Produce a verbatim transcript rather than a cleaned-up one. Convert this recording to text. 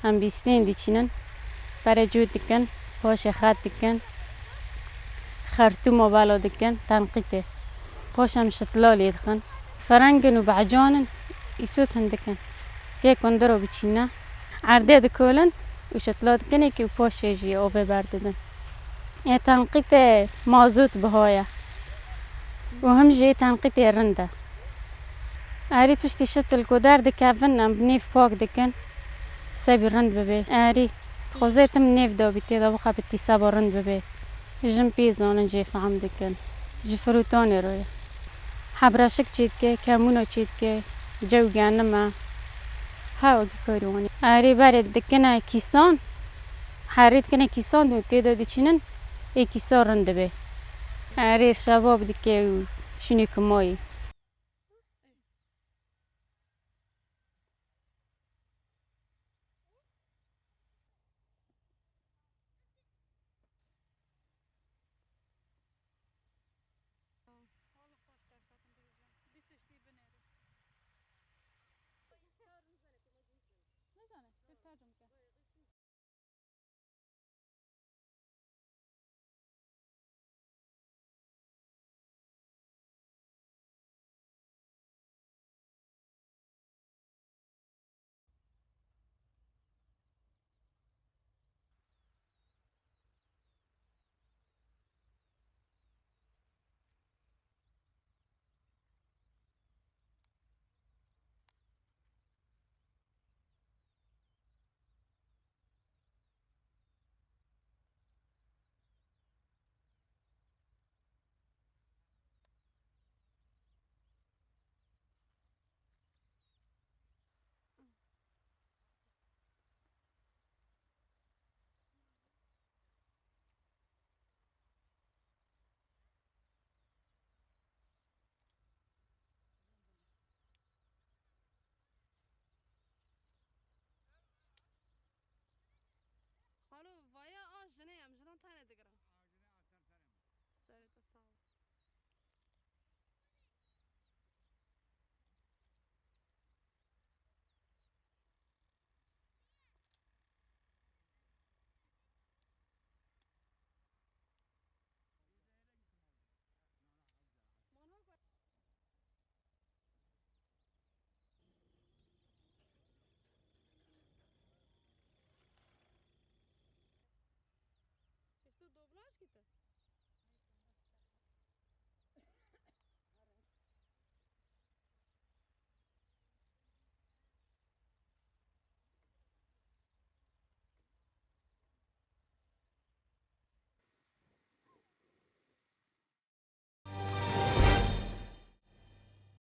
Em bîstên diçînin, berê cû dikin, paşê xet dikin, xertûma bela dikin, tenqîtê. Paş em şitla lê dixin. Ferengin û behcanin, îsot hin dikin. Kê kundiro biçîne, erdê dikolin û şitla dikin êkî û paşê jî ovê berdidin. Ê tenqîtê mazût biha ye û him jî tenqîtê rind e. Erî piştî şitil ku derdikevin, em bi nêv pak dikin, sebî rind bibê. Erî dixwazê tim nêv dabî tê de bixebitî seba rind bibê. Jin pî zanin jê fehm dikin. Ji firotanê re ye. Hebreşik çê dike, kemûna çê dike, cew genim e. Her wekî karî wan e. Erê berê dikine kîsan, herî dikine kîsan û tê de diçînin, ê kîsa rind dibe. Erê şebab dike û şûnê kumayî. Xalo, vaya a jinê, em jinan tenê digirin.